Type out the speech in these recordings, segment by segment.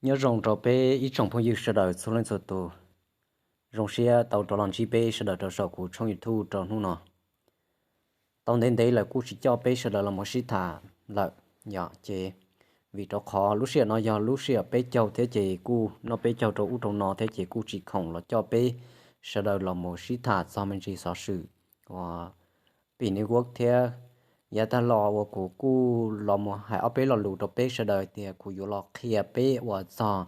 Nyob zoo rau peb ib tsoom phooj ywg sawv daws txhua leej txhua tus. Zoo siab tau rov los ntsib peb sawv daws rau saum kuv tshooj YouTube rau hnub no. Tau ntev ntev lawm kuj tsis coj peb sawv daws los mus sib tham lawm yom, ces vim rau qhov lub sij hawm no yog lub sij hawm peb caug thiab ces kuj noj peb caug rau ub rau no thiab ces kuj tsis khoom los coj peb sawv daws los mus sib tham txog me ntsis xov xwm uas pim network thiab. Yav tag los uas kuv kuj los mus hais ob peb lo lus rau peb sawv daws tias kuv yuav los qhia peb uas txog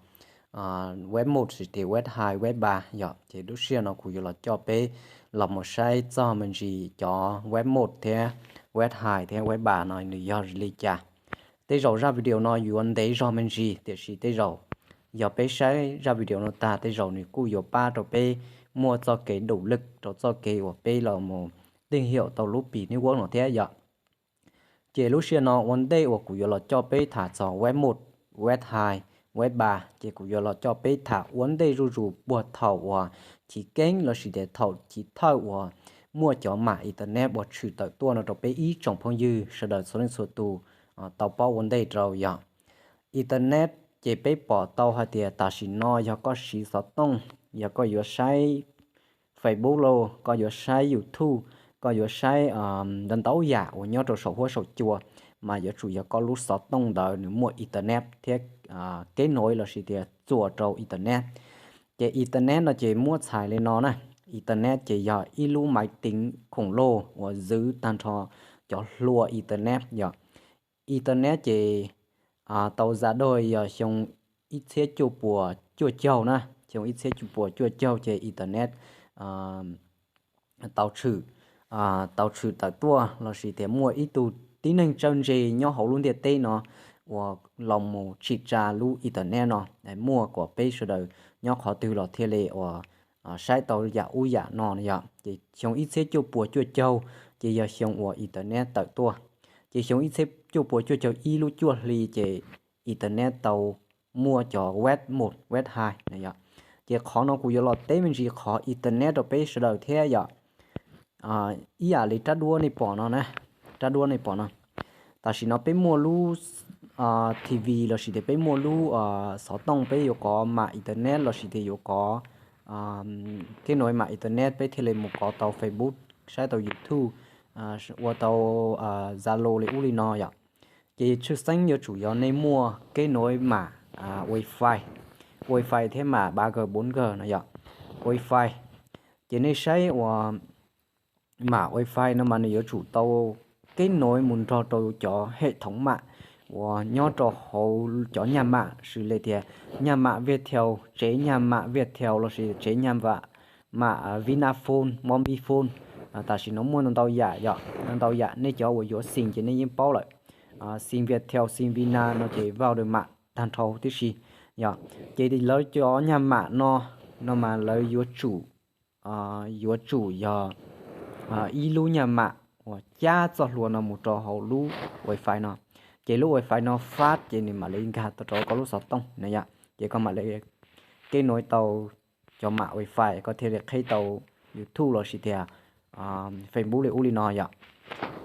web mode, web high, web bar yom, ces lub sij hawm no kuv yuav los coj peb los mus saib txog me ntsis cov web mode thiab web high thiab web bar no nws yog li cas. Tej zaum zaj video no yuav ntev zog me ntsis tiam sis tej zaum yog peb saib zaj video no tag tej zaum nws kuj yuav pab rau peb muaj txoj kev dum lwj rau txoj kev uas peb los mus teej hiaum tau lub pim network no thiab yom. Ces lub sij hawm no ua ntej uas kuv yuav los coj peb tham txog web mode, web high, web bar ces kuv yuav los coj peb tham ua ntej zuj zus puag thaum uas chiv keeb lossis tias thaum chiv thawj uas muaj cov mam internet uas tshwm tawm tuaj no rau peb ib tsoom phooj ywg sawv daws txhua leej txhua tus tau paub ua ntej rau yom. Internet ces peb pom tau hais tias tam sim no yog koj siv xov tooj, yog koj yuav saib Facebook los koj yuav saib YouTube, koj yuav saib ntau ntau yam uas nyob rau saum huab saum cua, mas yuav tsum yog koj lub xov tooj ntawd nws muaj internet thiab kev nuav lossis tias txuas rau internet. Ces internet no ces muab txhais li no na, internet ces yog ib lub maiv teev khoom loj uas zwv tag nrho cov hlua internet yom. Internet ces tau za dog yog xyoo ib txhiab cuaj puas cuaj caug na, xyoo ib txhiab cuaj puas cuaj caug ces internet tau tshwm, tau tshwm tawm tuaj lossis tias muaj ib tug tib neeg txawj ntse nyob hauv lub ntiaj teb no uas los mus tsim tsa lub internet no, muaj kom peb sawv daws nyob qhov twg los thiaj li uas saib tau yam ub yam no no yom. Ces xyoo ib txhiab cuaj puas cuaj caug ces yog xyoo uas internet tawm tuaj. Ces xyoo ib txhiab cuaj puas cuaj caug ib lub cuaj hli ces internet tau muaj cov web mode, web high no yom. Ces qhov no kuv yuav los teb me ntsis qhov internet rau peb sawv daws thiab yom. Ib yam li rab duab nej pom no na, rab duab nej pom no, tam sim no peb muaj lub TV lossis tias peb muaj lub xov tooj peb yuav kov mam internet lossis tias yuav kov kev nuav mam internet peb thiaj li mus kov tau Facebook, saib tau YouTube, ua tau Zalo li ub li no yom. Ces tshwj xeeb yuav tsum yog nej muaj kev nuav mam wifi, wifi thiab mam ba G bốn G no yom, wifi. Ces nej saib uas mam wifi no mas nws yuav tsum tau kev nuav mus nrog rau cov hem thoov mam uas nyob rau hauv cov nyaj mam xws li tias nyaj mam Viettel, tsev nyaj mam Viettel lossis tsev nyaj mam Vinaphone, Mobifone. Tam sim no muaj ntau ntau yam yom, ntau ntau yam, nej cov uas yuav sim ces nej yeej paub lawm. Sim Viettel, sim Vina no ces vaj dawm mam tag nrho tib si yom. Ces lawv cov nyaj mam no, no mas lawv yuav tsum, yuav tsum yog ib lub nyaj mam uas cab txoj hlua no mus rau hauv lub wifi no. Ces lub wifi no fast ces nws mam li nkag tau rau koj lub xov tooj na yom. Ces koj mam li kev nuav tau cov mam wifi koj thiaj li qheb tau YouTube lossis tias Facebook li ub li no yom.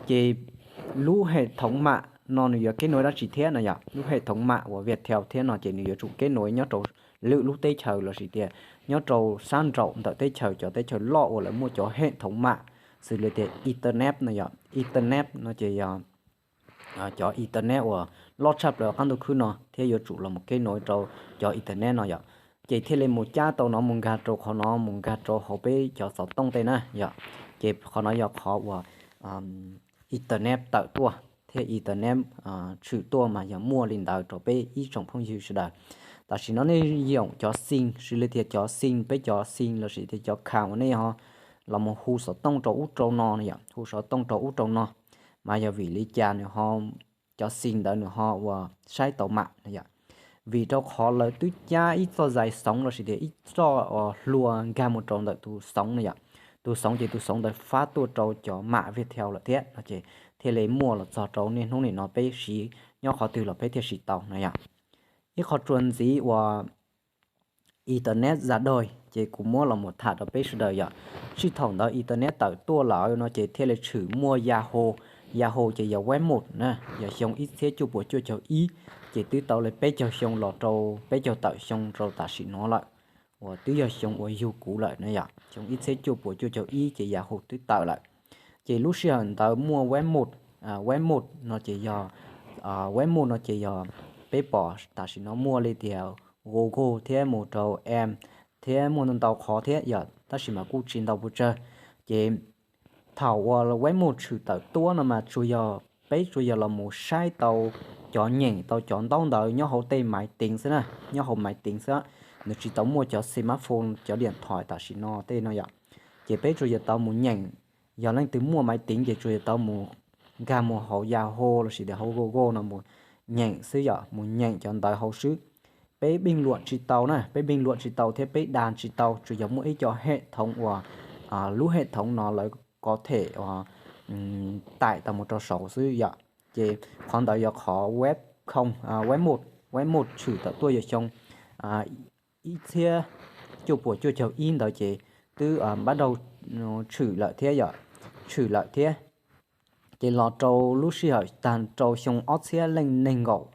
Ces lub hem thoov mam no nws yuav kev nuav dab tsi thiab no yom, lub hem thoov mam uas Viettel thiab no ces nws yuav tsum kev nuav nyob rau lwm lub teb chaws lossis tias nyob rau sab nraum ntawm teb chaws, cov teb chaws loj uas lawv muaj cov hem thoov mam xws li tias internet no yom. Internet no ces yog cov internet uas loj tshaj plaws qab ntuj khwb no thiab yuav tsum los mus kev nuav rau cov internet no yom. Ces thiaj li mus cab tau no mus nkag rau qhov no mus nkag rau hauv peb cov xov tooj tej na yom. Ces qhov no yog qhov uas internet tawm tuaj thiab internet tshwm tuaj mas yog muaj li ntawd rau peb ib tsoom phooj ywg sawv daws. Tam sim no nej yoom cov sim xws li tias cov sim, peb cov sim lossis tias cov kham uas nej ho los mus hu xov tooj rau ub rau no yom, hu xov tooj rau ub rau no, mas yog vim li cas nws ho, cov sim ntawd nws ho uas saib tau mam no yom? Vim rau qhov lawv twb cab ib txoj zais xoov lossis tias ib txoj hlua nkag mus rau ntawm tus xoov no yom. Tus xoov ces tus xoov ntawd fab tuaj rau cov mam Viettel lawm thiab no ces thiaj li muaj los txog rau niaj hnub nim no peb siv nyob qhov twg los peb thiaj siv tau no yom. Ib qho tsuas ntxiv uas internet za dog ces kuv muab los mus tham rau peb sawv daws yom. Txij thaum ntawd internet tawm tuaj lawm no ces thiaj li tshwm muaj Yahoo. Yahoo ces yog web mode na, yog xyoo ib txhiab cuaj puas cuaj caug ib. ces twb tau li peb caug xyoo los rau peb caug tawm xyoo rau tam sim no lawm, uas twb yog xyoo uas yug kuv lawm na yom, xyoo ib txhiab cuaj puas cuaj caug ib ces Yahoo twb tawm lawm. Ces lub sij hawm ntawd muaj web mode, web mode no ces yog, web mode no ces yog peb pom tam sim no muaj li tias Google thiab mus rau M thiab muaj ntau ntau qhov thiab yom, tab sis mas kuj tsis ntau pes tsawg. Ces thaum uas web mode tshwm tawm tuaj no mas tsuas yog peb tsuas yog los mus saib tau cov nyeem tau cov ntaub ntawv nyob hauv tej maiv teev xwb na, nyob hauv maiv teev xwb, nws tsis tau muaj cov smartphone cov diam thoim tam sim no tej no yom. Ces peb tsuas yog tau mus nyeem, yog leej twg muaj maiv teev ces tsuas yog tau mus nkag mus hauv Yahoo lossis tias hauv Google no mus nyeem xwb yom, mus nyeem cov ntawv hauv xwb. Peb pij luam tsis tau na, peb pij luam tsis tau thiab peb dag tsis tau, tsuas yog muaj ib co hem thoov uas lub hem thoov no lawv kom them uas taim tau mus rau saud xwb yom. Ces qhov ntawd yog qhov web khoom, web mode, web mode tshwm tawm tuaj yog xyoo ib txhiab cuaj puas cuaj caug ib ntawd ces twb npab daug tshwm lawm thiab yom, tshwm lawm thiab. Ces los rau lub sij hawm tag rau xyoo ob txhiab leej nees nkaum,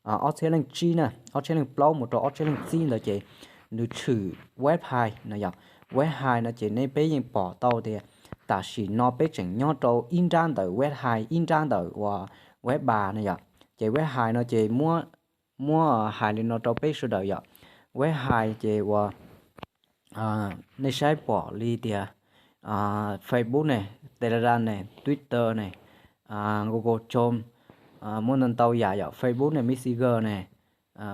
ob txhiab leej tsib na, ob txhiab leej plaub mus rau ob txhiab leej txib ntawd ces nws tshwm web hais no yom. Web hais no ces nej peb yeej pom tau tias tam sim no peb tseem nyob rau ib nrab ntawm web hais ib nrab ntawm uas web pas no yom. Ces web hais no ces muab, muab hais li no rau peb sawv daws yom. Web hais ces uas nej saib pom li tias Facebook ne, Telegram ne, Twitter ne, Google Chrome, muaj ntau ntau yam yom, Facebook ne, Messenger ne,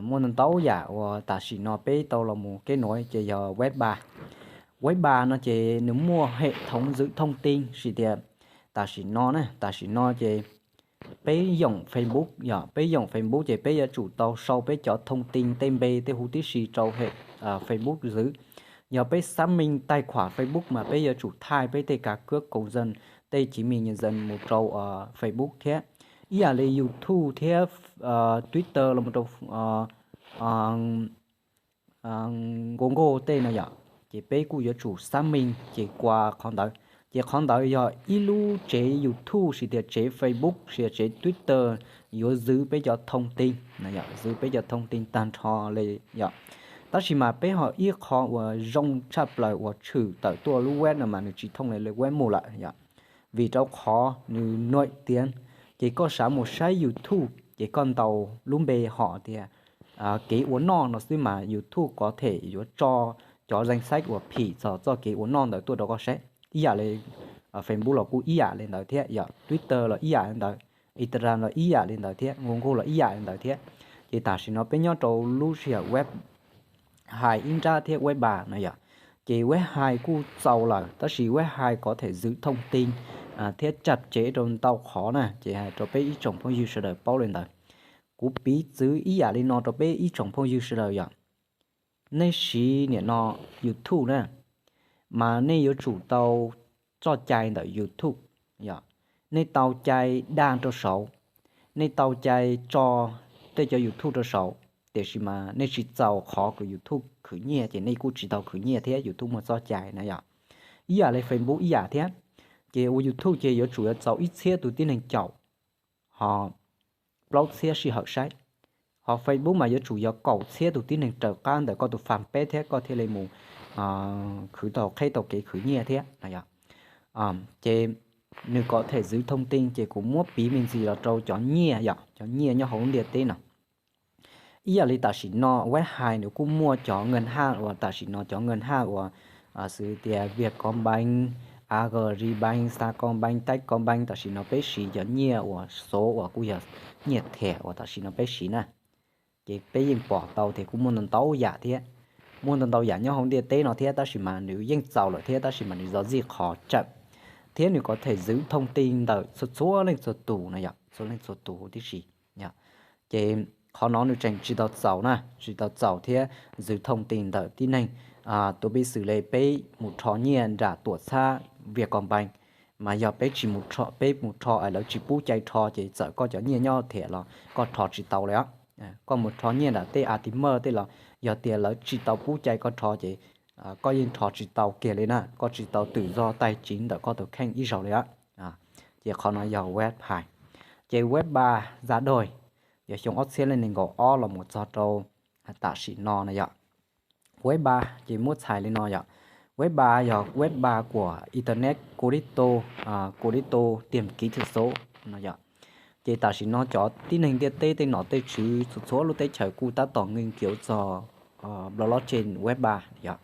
muaj ntau ntau yam uas tam sim no peb tau los mus kev nuav ces yog web pas. Web pas no ces nws muaj hem thoov zwm thooj tin, tsis tias tam sim no na, tam sim no ces peb yoom Facebook yom, peb yoom Facebook ces peb yuav tsum tau sau peb cov thooj tin tej npe tej huv tib si rau hem Facebook zwm. Yog peb xab meej taij khuam Facebook mas peb yuav tsum thaij peb tej kav kuab koom zaj, tej chiv mis nyam zam mus rau Facebook thiab. Ib yam li YouTube thiab Twitter los rau Google tej no yom, ces peb kuj yuav tsum xab meej ces kua qhov ntawd. Ces qhov ntawd yog ib lub tsev YouTube tsis tias tsev Facebook tsis tias tsev Twitter yuav zwm peb cov thooj tin, zwm peb cov thooj tin tag nrho li yom. Tab sis mas peb ho ib qho uas zoo tshaj plaws uas tshwm tawm tuaj lub web no mas nws tsis thooj li web mus lawm yom. Vim rau qhov nws nuaim tiav, ces koj xav mus saib YouTube ces koj ntaus lub npe hom tias kev ua noj no xwb mas YouTube có thể yuav tso cov danh sách uas phim txog txoj kev ua noj ntawd tuaj rau koj saib. Ib yam li Facebook los kuj ib yam li ntawd thiab yom, Twitter los ib yam li ntawd, Instagram los ib yam li ntawd thiab, Google los ib yam li ntawd thiab. Ces tam sim no peb nyob rau lub sij hawm web hais ib nrab thiab web pas no yom. Ces web hais kuj txaus lawm tab sis web hais có thể zwm thooj tin thiab tsam cev rau ntau qhov na, ces hais rau peb ib tsoom phooj ywg sawv daws paub li ntawd. Kuv piv txwv ib yam li no rau peb ib tsoom phooj ywg sawv daws yom. Nej siv niam no YouTube na, mas nej yuav tsum tau txoj cai ntawm YouTube yom. Nej tau cai dag rau saud, nej tau cai tso tej cov YouTube rau saud, tiam sis mas nej tsis txaus qhov kom YouTube khwv nyiaj ces nej kuj tsis tau khwv nyiaj thiab, YouTube muaj txoj cai na yom. Ib yam li Facebook ib yam thiab. Ces ua YouTube ces yuav tsum yuav txaus ib txhiab tus tib neeg caum, ho plaub txhiab sij hawm saib. Ho Facebook mas yuav tsum yog kaum txhiab tus tib neeg raws qab ntawm koj tus fanpage thiab koj thiaj li mus khwv tau qheb tau kev khwv nyiaj thiab no yom. Ces nws có thể zwm thooj tin ces kuv muab piv me ntsis los rau cov nyiaj yom, cov nyiaj nyob hauv lub ntiaj teb no. Ib yam li tam sim no web hais nws kuj muaj cov ngân hàng uas tam sim no cov ngân hàng uas xws tias Vietcombank, Agribank, Sacombank, Techcombank, tam sim no peb siv cov nyiaj uas số uas kuj yog nyiaj thẻ uas tam sim no peb siv na. Ces peb yeej pom tau tias kuj muaj ntau ntau yam thiab, muaj ntau ntau yam nyob hauv ntiaj teb no thiab tab sis mas nws yeej txaus lawm thiab tab sis mas nws zov zig qhov tsawm, thiab nws có thể zwm thooj tin ntawm txhua txhua leej txhua tus no yom, txhua leej txhua tus huv tib si. Ces qhov no nws tseem tsis tau txaus na, tsis tau txaus thiab zwm thooj tin ntawm tib neeg. Tus piv xws li peb mus rho nyiaj nram tuam txhab Vietcombank, mas yog peb tsis mus rho, peb mus rho es lawv tsis pub cai rho ces txawm koj cov nyiaj nyob thẻ los koj rho tsis tau li os. Koj mus rho nyiaj nram tej ATM tej los yog tias lawv tsis tau pub cai koj rho ces koj yeej rho tsis tau kiag li na, koj tsis tau tự do tài chính ntawm koj tus kheej ib zaug li os. Ces qhov no yog web hais. Ces web ba, Zalo. yog xyoo ob txhiab leej nees nkaum ob los mus txog rau tam sim no na yom. Web ba ces muab txhais li no yom. Web ba yog web ba kuas internet correcto, correcto tìm kiếm thiab xo no yom. Ces tam sim no cov tib neeg ntiaj teb tej nom tej tswv txhua txhua lub teb chaws kuj tab tom nkees kiav txog blockchain web ba yom.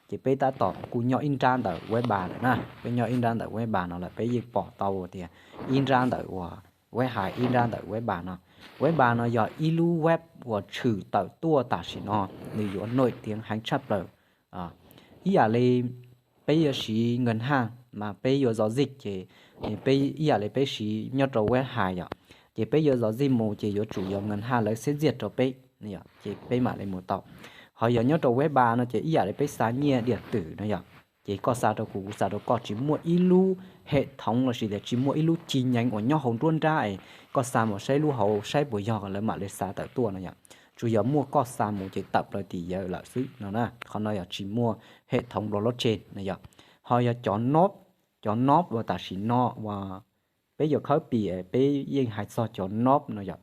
Ces peb tab tom kuj nyob ib nrab ntawm web ba lawm na, peb nyob ib nrab ntawm web ba no lawm, peb yeej pom tau tias ib nrab ntawm uas web hais ib nrab ntawm web ba no. Web ba no yog ib lub web uas tshwm tawm tuaj tam sim no, nws yuav noj tiav heev tshaj plaws. Ib yam li peb yuav siv nkees haj mas peb yuav zov zij ces peb ib yam li peb siv nyob rau web hais yom, ces peb yuav zov zij mus ces yuav tsum yog nkees haj lawv xeb ziaj rau peb, ces peb mam li mus tau. Ho yog nyob rau web ba no ces ib yam li peb xa nyiaj diam twm no yom, ces koj xa rau kuv, kuv xa rau koj, tsis muaj ib lub hem thoov lossis tias tsis muaj ib lub ci nyeev uas nyob hauv nruab nrab es koj xa mus saib lub hauv saib puas yog lawv mam li xa tawm tuaj no yom. Tsuas yog muaj koj xa mus ces tawm plaws tim yawg lawm xwb no na. Qhov no yog tsis muaj hem thoov blockchain no yom. Ho yog cov nob, cov nob uas tam sim no uas peb yuav khawb pis peb yeej hais txog cov nob no yom.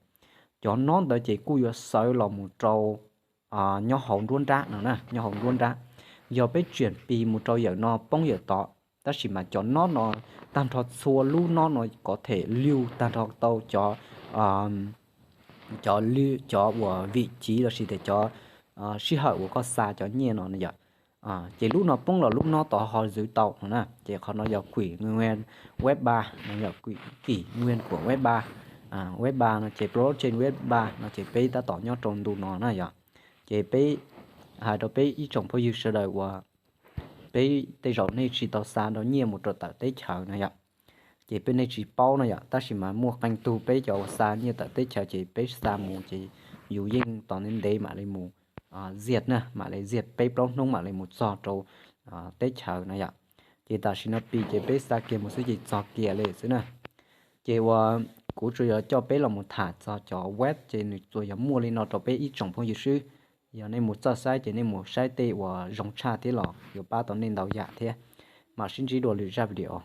Cov nob ntawd ces kuj yuav xaws los mus rau nyob hauv nruab nrab no na, nyob hauv nruab nrab. Yog peb tsiam pis mus rau yawm no poob yawm tod, tab sis mas cov nob no tag nrho txhua lub nob no kom them liug tag nrho tau cov cov uas vim civ lossis tias cov sij hawm uas koj xa cov nyiaj no yom. Ces lub no poob los lub nob tod ho zwv tau no na. Ces qhov no yog quỹ nguyên web ba no, yog quỹ nguyên của web ba. Web ba no ces blockchain web ba no ces peb tab tom nyob rau ntu no na yom. Ces peb hais rau peb ib tsoom phooj ywg sawv daws uas peb tej zaum nej tsis tau xa rau nyiaj mus rau tawm teb chaws no yom, ces peb nej tsis paub no yom, tab sis mas muaj qee tug peb cov uas xa nyiaj tawm teb chaws ces peb xa mus ces yus yeej tos ntev ntev mam li mus ziaj na, mam li ziaj peb plaub hnub mam li mus txog rau teb chaws no yom. Ces tam sim no pis ces peb xa kiag mus xwb ces txog kiag li xwb na. Ces uas kuv tsuas yog coj peb los mus tham txog cov web ces nws tsuas yog muaj li no rau peb ib tsoom phooj ywg xwb. Yog nej mus txawj saib ces nej mus saib tej uas zoo tshaj thiab los yuav pab tau nej ntau yam thiab. Mam sib ntsib dua lwm zaj video.